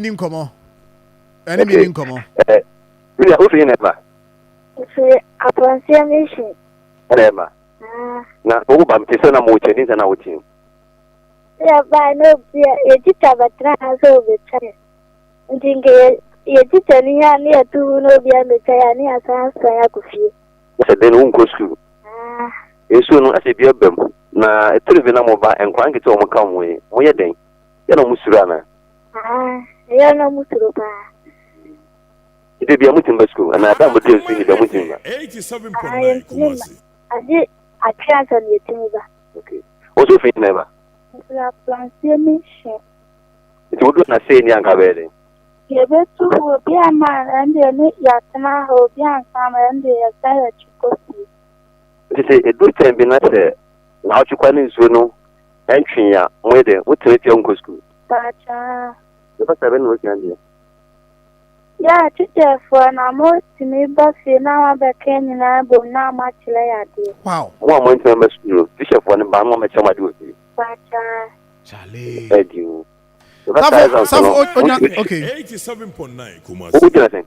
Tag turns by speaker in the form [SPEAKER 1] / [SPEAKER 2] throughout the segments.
[SPEAKER 1] ni nkɔmɔ. Ɛne mi ni nkɔmɔ.
[SPEAKER 2] Ɛɛ, mi nua, wofi na ɛba?
[SPEAKER 3] Mfiri Apɔnseɛ Mission.
[SPEAKER 2] Ɛna ɛba.
[SPEAKER 3] Ah.
[SPEAKER 2] Na wo ba mte sɛ na mo kyɛ ne nsa na wo team.
[SPEAKER 3] Yɛ ba na obi a yɛ tikya bɛtena ha sɛ obetwa yɛ. Nti nka yɛ yɛ tikya ni ha ne yɛto hu na obi ambetwa yɛ a ne yɛasan asan akɔ fie.
[SPEAKER 2] Sɛ dɛn no wonkɔ sukuu.
[SPEAKER 3] Ah.
[SPEAKER 2] Nsuo no asɛ bi aba mu na ɛtore bi na mo ba nkwadaa nketewa wɔn ka wɔn yi mo yɛ dɛn yɛ na wɔn suro anaa?
[SPEAKER 3] Ah, ɛyɛ na wɔn suro paa.
[SPEAKER 2] Ɛdɛ bia mo tumi ba sukuu anaa ɛda mo de nsuo ni bia mo tumi ba?
[SPEAKER 3] Ah, yɛntumi mma. Agye atwe ansa na yɛtumi ba.
[SPEAKER 2] Okay. Wɔn nso fi na ɛba?
[SPEAKER 3] Mfiri Apransie Mission.
[SPEAKER 2] Nti wodu na sei ni anka bɛyɛ dɛn?
[SPEAKER 3] Yɛbɛtu hɔ obi ama ɛndeɛ ne yɛatena hɔ obi ansa ama ɛndeɛ yɛsan yɛakyi kɔ fie.
[SPEAKER 2] Nti sɛ ɛduru tɛm bi na sɛ naawɔtwe kwa ne nsuo no ɛntwee a moyɛ dɛn wotena fie a wonkɔ sukuu?
[SPEAKER 3] Paakyaa.
[SPEAKER 2] Yɛba saa bɛ na wasua adeɛ.
[SPEAKER 3] Yɛ teacherfoɔ na motumi ba fie na moabɛka yɛn nyinaa bom na moakyerɛ yɛn adeɛ.
[SPEAKER 1] Wow.
[SPEAKER 2] Mo a moantumi amma sukuu no, teacherfoɔ no ba na wɔabɛkyerɛ mo adeɛ wɔ fie.
[SPEAKER 3] Paakyaa.
[SPEAKER 1] Charlie.
[SPEAKER 2] Ɛdi o. Yɛba saa
[SPEAKER 1] Safo,
[SPEAKER 2] exams
[SPEAKER 1] Safo,
[SPEAKER 2] no,
[SPEAKER 1] o, onya,
[SPEAKER 2] motumi
[SPEAKER 1] okay.
[SPEAKER 4] 87.9 Kumasi.
[SPEAKER 2] Wogyina sɛn?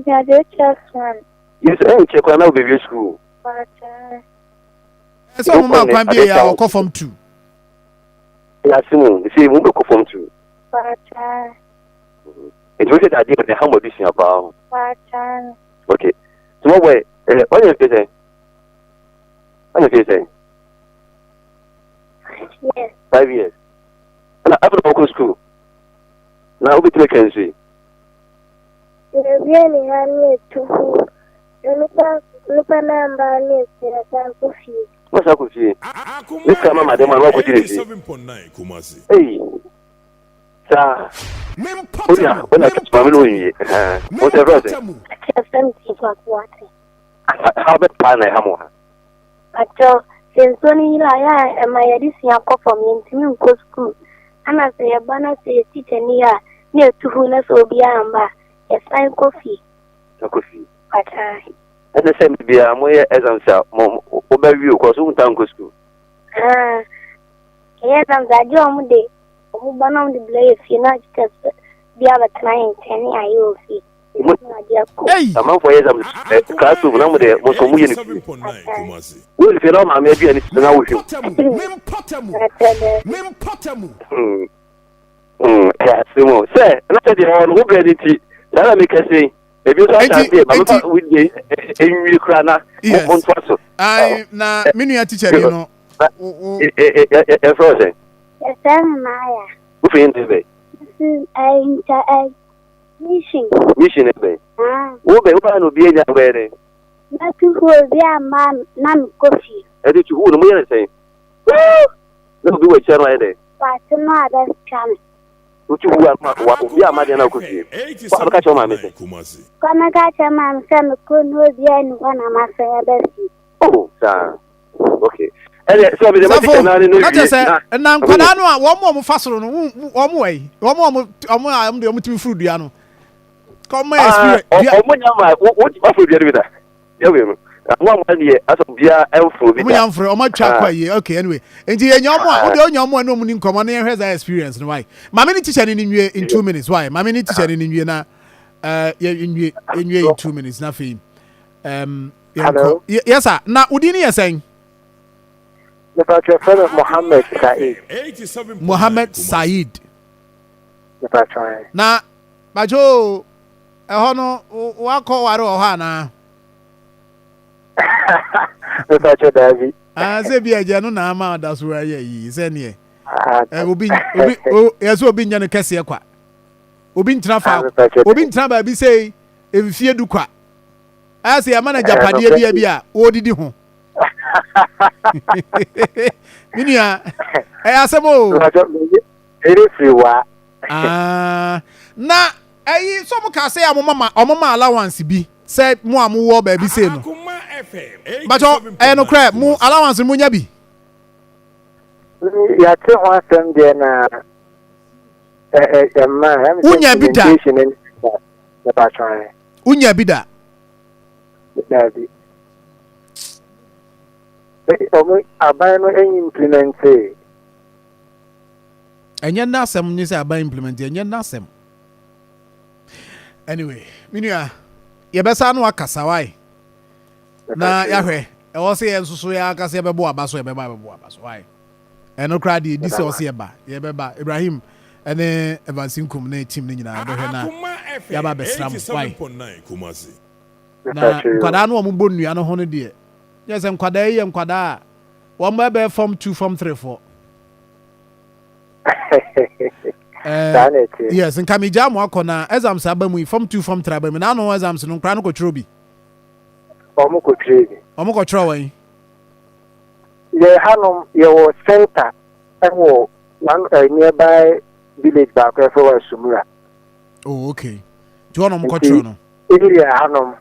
[SPEAKER 3] Gyina JHS 1.
[SPEAKER 2] Yes, ɛnkyɛ koraa na wobɛwie sukuu.
[SPEAKER 3] Paakyaa.
[SPEAKER 1] Ɛsɛ ɔmo ma kwan bi yɛ a ɔkɔ fam tu.
[SPEAKER 2] Yɛase mu, sɛ mu bɛkɔ fam tu.
[SPEAKER 3] Paakyaa.
[SPEAKER 2] Nti wohwɛ dɛ adeɛ bɛde ha mo adesua paa ho.
[SPEAKER 3] Paakyaa.
[SPEAKER 2] Okay. Small boy, eh, wanya mfe sɛn? Wanya mfe sɛn?
[SPEAKER 3] Yes.
[SPEAKER 2] 5 years. Ɛna afei na wɔkɔ sukuu. Na wobɛtumi atwa nsu yi.
[SPEAKER 3] Yɛwie ne ha ne etu hu. Nipa nipa na mba ne etu yɛsan kɔ fie.
[SPEAKER 2] Wɔsa kɔ fie. Ne sika ma ma de ma na wakɔgye ne fie.
[SPEAKER 4] 87.9 Kumasi.
[SPEAKER 2] Ei, saa. Wonya, wonya maame no wɔnwie. Wo sɛ frɛ sɛ?
[SPEAKER 3] Akyɛ fɛm ti fa ko ate.
[SPEAKER 2] Ha bɛpaa na ɛha mo ha.
[SPEAKER 3] Pakyɛw, sɛ nsuo no yiri a, yɛ a ɛma yɛde sua kɔ fam, yɛntumi nkɔ sukuu. Ana sɛ yɛba na sɛ yɛ tikya ni a, na yɛtu hu na sɛ obiara amba a, yɛsan kɔ fie.
[SPEAKER 2] Akɔ fie.
[SPEAKER 3] Pakyɛw.
[SPEAKER 2] Ɛne sɛ biribiara moyɛ exams a mo wobɛwie o kɔ so wontaa nkɔ sukuu.
[SPEAKER 3] Ah, ɛyɛ exams agye ɔmo de ɔmo ba na ɔmo de brɛ yɛ fie na teachers bi abɛtena yɛn nkyɛn ne ayɛ wɔ fie. Na ade akɔ.
[SPEAKER 1] Hey!
[SPEAKER 2] Amanfoɔ yɛ exams ɛ classroom na mo deɛ mo nso moyɛ no fie.
[SPEAKER 4] 87.9 Kumasi.
[SPEAKER 2] Woyɛ no fie na wo maame aduane si so na wohwɛ mu.
[SPEAKER 3] Pakyɛw dɛ.
[SPEAKER 2] Ɛyɛ asɛm o. Sɛ na sɛ deɛ ɔwɔ no wo brɛ no nti saa na meka sei. Ebi nso ahyɛ
[SPEAKER 1] Enti,
[SPEAKER 2] aseɛ ma
[SPEAKER 1] enti,
[SPEAKER 2] mefa wodie nwie koraa na montoa so.
[SPEAKER 1] Ai, na me nua teacher ni no, wo, wo,
[SPEAKER 2] Yɛfrɛ wo sɛn?
[SPEAKER 3] Yɛfrɛ me Maya.
[SPEAKER 2] Wofiri he na ɛbɛ?
[SPEAKER 3] Mfiri ɛyi nkyɛ ɛyi mission.
[SPEAKER 2] Mission ɛbɛ?
[SPEAKER 3] Ah,
[SPEAKER 2] Wobɛ wobaa na obi anya wobɛyɛ dɛn?
[SPEAKER 3] mɛtu hu obi amma na mekɔ fie.
[SPEAKER 2] Ɛde tu hu no moyɛ no sɛn? Na obi wɔ akyire no ayɛ dɛn?
[SPEAKER 3] Wate no a bɛtwa me.
[SPEAKER 2] Wotu hu a wa obi amma deɛ na wokɔ fie. Wo abɛka kyerɛ wo maame sɛ?
[SPEAKER 4] Kumasi.
[SPEAKER 3] Kɔ mɛka kyerɛ maame sɛ mekɔ na obi ani hɔ na masan aba fie.
[SPEAKER 2] Oh, saa. Okay. Ɛdeɛ sɛ ɔbi deɛ
[SPEAKER 1] Safo,
[SPEAKER 2] mɛte naa ne no
[SPEAKER 1] na kyerɛ
[SPEAKER 2] wie
[SPEAKER 1] sɛ
[SPEAKER 2] na
[SPEAKER 1] na nkwadaa no a wɔn a wɔfa soro no, wɔn wɔ yi, wɔn a wɔn wɔn a wɔn deɛ wɔn tumi furu dua no. Kɔ wɔn experience dua.
[SPEAKER 2] Ɔmo nya ma wo wo waforo dua no bi da. Yɛ wei no. Mo a mo deɛ asɛ obiara ɛnforo bi
[SPEAKER 1] Wɔn
[SPEAKER 2] da.
[SPEAKER 1] nya nforo, wɔn atwa akɔ ayie. Okay, anyway. Nti yɛ nya wɔn a, wode onya wɔn a ne wɔn ni nkɔmɔ na yɛhwɛ saa experience no why. Maame ne teacher ne ni nwie in 2 minutes why. Maame ne teacher ne ni nwie na yɛ nwie yɛ nwie in 2 minutes na afei yɛnkɔ.
[SPEAKER 5] Hello.
[SPEAKER 1] Yes sir. Na wodi ne yɛ sɛn?
[SPEAKER 5] Mepatwa frɛ me Mohammed Said.
[SPEAKER 4] 87.9
[SPEAKER 1] Mohammed
[SPEAKER 4] Kumasi.
[SPEAKER 1] Said.
[SPEAKER 5] Mepatwa ɛ.
[SPEAKER 1] Na bajo ɛhɔ no wakɔ ware wɔ hɔ anaa?
[SPEAKER 5] Mepatwa daabi.
[SPEAKER 1] Ah, sɛ bi agya no na ama ɔda so ayɛ yi sɛneɛ
[SPEAKER 5] Ah,
[SPEAKER 1] obi obi o yɛ sɛ obi nyɛ no kɛseɛ kwa, obi ntena
[SPEAKER 5] Ah,
[SPEAKER 1] fa
[SPEAKER 5] mepatwa
[SPEAKER 1] obi ntena baabi sɛ mfie 10 kwa ayɛ sɛ yɛama no agyapadeɛ
[SPEAKER 5] nokorɛ.
[SPEAKER 1] bi a wɔredidi ho. Me nua, ɛyɛ asɛm o.
[SPEAKER 5] Mepatwa meyere firi wa.
[SPEAKER 1] Ah, na ɛyi sɛ ɔmo kaa sɛ ɔmo ma ɔmo ma allowance bi sɛ mo a mowɔ baabi sei no
[SPEAKER 4] Akuma FM.
[SPEAKER 1] Bàtɔ ɛyɛ nokorɛ mo allowance no mo nya bi?
[SPEAKER 5] Yɛate ho asɛm deɛ na ɛma ɛm sɛ
[SPEAKER 1] Wonya bi da?
[SPEAKER 5] implementation no mepatwa ɛ.
[SPEAKER 1] Wonya bi da?
[SPEAKER 5] Daabi. Ɔmo aban no implement.
[SPEAKER 1] Ɛnyɛ n'asɛm nye sɛ aban implement, ɛnyɛ n'asɛm. Anyway, me nua, yɛbɛsa no akasa wae. Na yɛahwɛ, ɛwɔ sɛ yɛn nso so yɛn ankasa yɛbɛbɔ aba so, yɛbɛba yɛbɛbɔ aba so wae. Ɛno koraa deɛ ɛdi sɛ ɔsɛ yɛba, yɛbɛba. Ibrahim ɛne Evans Nkum ne team no nyinaa yɛbɛhwɛ na yɛaba abɛsra mo wae. Na nkwadaa no wɔn bɔ nnua no ho no deɛ, yɛ sɛ nkwadaa yi yɛ nkwadaa a wɔn bɛbɛyɛ form 2, form 3 foɔ.
[SPEAKER 5] Saa na ɛteɛ.
[SPEAKER 1] Yes, nka megyaa mo akɔ na exams aba mu yi, form 2, form 3 aba mu. Na ano exams no, nkwadaa no kɔtwerɛ bi.
[SPEAKER 5] Wɔn kɔtwerɛ bi.
[SPEAKER 1] Wɔn kɔtwerɛ wɔn.
[SPEAKER 5] Yɛ hanom yɛwɔ center ɛwɔ one nearby village baako yɛfrɛ wɔ Asumura.
[SPEAKER 1] Oh, okay. Nti wɔn na wɔn kɔtwerɛ no.
[SPEAKER 5] Area hanom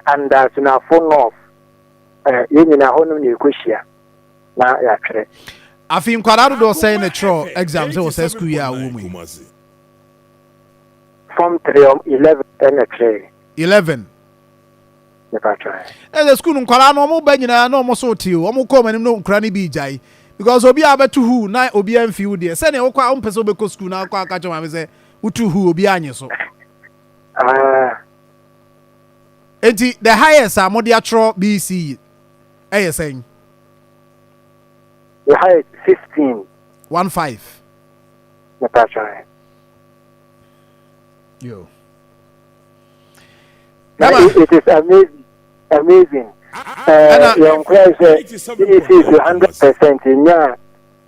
[SPEAKER 5] under Asunafo North yɛn nyinaa hɔnom na yɛkɔhyia na yɛatwerɛ.
[SPEAKER 1] Afei nkwadaa dodoɔ sɛn na ɛtwerɛ exams wɔ saa sukuu yi a wowɔ mu yi?
[SPEAKER 5] Form 3 11 ɛna ɛtwerɛ.
[SPEAKER 1] 11.
[SPEAKER 5] Mepa kyɛw.
[SPEAKER 1] Ɛsɛ sukuu no nkwadaa no wɔn ba nyinaa na wɔn so te o, wɔn kɔ wɔn anim no nkwadaa no bi gyae because obi a bɛto hu na obi amfi wo deɛ, sɛnea wokɔ a wompɛ sɛ wobɛkɔ sukuu na akɔ aka kyerɛ maame sɛ wotu hu obi anye so.
[SPEAKER 5] Ah.
[SPEAKER 1] Enti the highest a mode atwerɛ BEC ɛyɛ sɛn?
[SPEAKER 5] The highest 15.
[SPEAKER 1] 15.
[SPEAKER 5] Mepa kyɛw.
[SPEAKER 1] Yo.
[SPEAKER 5] Na it is amazing, amazing. Yɛn kura sɛ BEC is 100%, nya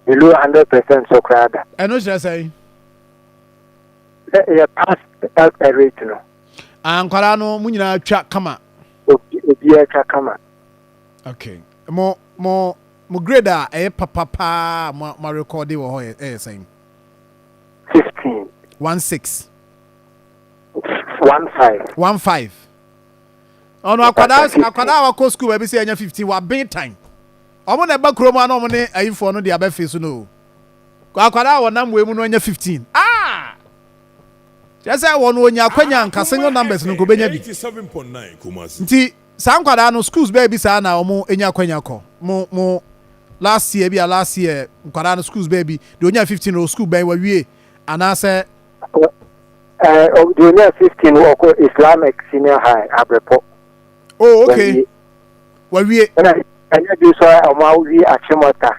[SPEAKER 5] below 100% so koraa da.
[SPEAKER 1] Ɛno kyerɛ sɛn?
[SPEAKER 5] Sɛ yɛ pass rate no.
[SPEAKER 1] Ah, nkwadaa no mo nyinaa twa kama.
[SPEAKER 5] Obiara twa kama.
[SPEAKER 1] Okay. Mo grade a ɛyɛ papa paa mo record wɔ hɔ ɛyɛ sɛn?
[SPEAKER 5] 15.
[SPEAKER 1] 16.
[SPEAKER 5] 15.
[SPEAKER 1] 15. Ɔno akwadaa a wakɔ school baabi sɛ ɛnya 15 waben tan. Ɔmo na ɛba kurom a na ɔmo ne ayifoɔ no de abɛfe so no. Akwadaa a wɔnam wei mu no anya 15. Ah! Kyerɛ sɛ wɔn onya akwanya nka single numbers no nka obenya bi. Nti saa nkwadaa no schools bɛɛ bi saa na ɔmo enya akwanya kɔ. Mo last year bi a last year nkwadaa no schools bɛɛ bi de onya 15 o school bɛn wawie anaasɛ.
[SPEAKER 5] Deɛ onya 15 ɔkɔ Islamic Senior High Abrepɔ.
[SPEAKER 1] Oh, okay. Wawie.
[SPEAKER 5] Ɛna ɛnyɛ bi nso a ɔmo awie Achimota.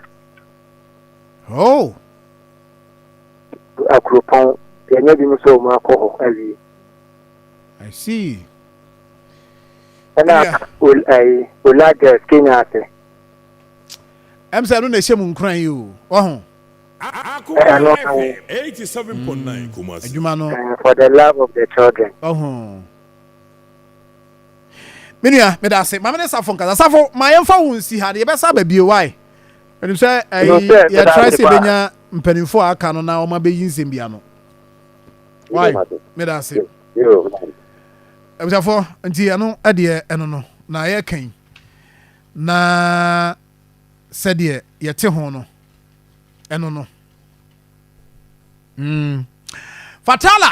[SPEAKER 1] Oh.
[SPEAKER 5] Akuropɔn yɛnyɛ bi nso ɔmo akɔ hɔ awie.
[SPEAKER 1] I see.
[SPEAKER 5] Ɛna Ola Girls Kenya ase.
[SPEAKER 1] Ɛm sɛ ɛno na ɛhyɛ mu nkuran yi o. Ɔho.
[SPEAKER 5] Ɛno
[SPEAKER 1] adwuma no.
[SPEAKER 5] For the love of the children.
[SPEAKER 1] Ɔho. Me nua, meda ase. Maame ne Safo nkasa. Safo, ma yɛmfa wo nsi ha. Yɛbɛsa aba bio. Why? Ɛnim sɛ ɛyi yɛtra sɛ yɛbɛnya mpanimfoɔ a aka no na wɔn abɛyi nsɛm bi ano. Why? Meda ase. Abusuafoɔ, nti ɛno ɛdeɛ ɛno no na yɛka yi na sɛdeɛ yɛte ho no ɛno no. Fatala.